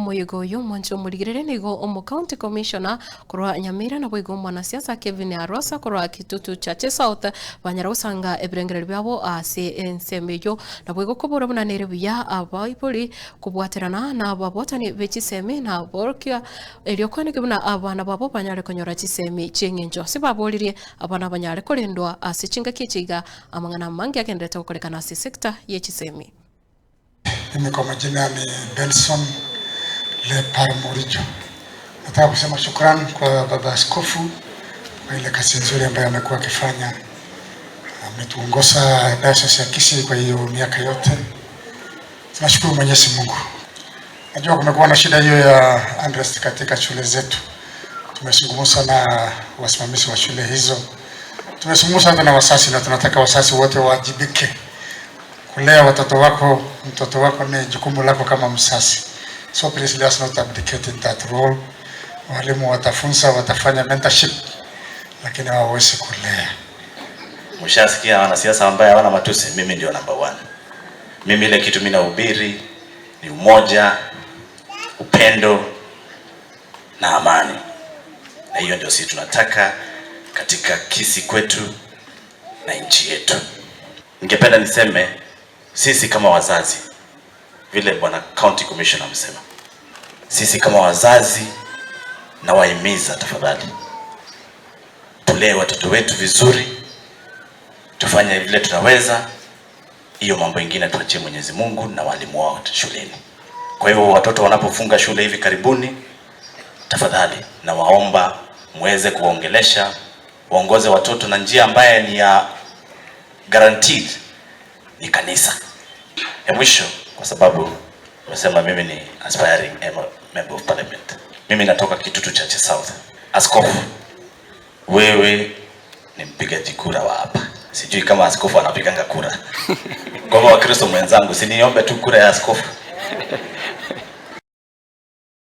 Omoyega oyo mwanche omorigerere nigo omo county commissioner korwa Nyamira naboigo omwanasiasa Kevin Arasa korwa Kitutu Chache South banyara gosanga ebirengererio biabo ase ensemo eyio naboigo kobora buna nere buya abaibori kobwaterana na ababwatani be chisemi na aborokia erio kweneki buna abana babo banyare konyora chisemi chi'eng'encho ase baboririe abana banyare korendwa ase chingaki echi iga amang'ana amange agenderete gokorekana ase sector ye chisemi. Mimi kwa majina ni Benson Lepar Morijo. Nataka kusema shukrani kwa baba askofu kwa ile kazi nzuri ambayo amekuwa akifanya. Ametuongoza Diocese ya Kisii kwa hiyo miaka yote. Tunashukuru Mwenyezi Mungu. Najua kumekuwa na shida hiyo ya unrest katika shule zetu. Tumezungumza na wasimamizi wa shule hizo, tumezungumza hata na wazazi, na tunataka wazazi wote waajibike kulea watoto wako. Mtoto wako ni jukumu lako kama mzazi, so please let us not abdicate in that role. Walimu watafunza, watafanya mentorship, lakini hawawezi kulea. Mshasikia wanasiasa ambaye hawana matusi, mimi ndio number one. Mimi ile kitu mimi nahubiri ni umoja, upendo na amani, na hiyo ndio sisi tunataka katika Kisii kwetu na nchi yetu. Ningependa niseme sisi kama wazazi, vile bwana county commissioner amesema, sisi kama wazazi nawahimiza tafadhali, tulee watoto wetu vizuri, tufanye vile tunaweza. Hiyo mambo ingine tuachie Mwenyezi Mungu na walimu wao shuleni. Kwa hivyo watoto wanapofunga shule hivi karibuni, tafadhali nawaomba muweze kuwaongelesha, waongoze watoto na njia ambaye ni ya guaranteed ni kanisa. Ya mwisho, kwa sababu umesema mimi ni aspiring member of parliament, mimi natoka Kitutu Chache South. Askofu, wewe ni mpigaji kura wa hapa, sijui kama askofu anapiganga kura. Kwa hivyo Wakristo mwenzangu, si niombe tu kura ya askofu.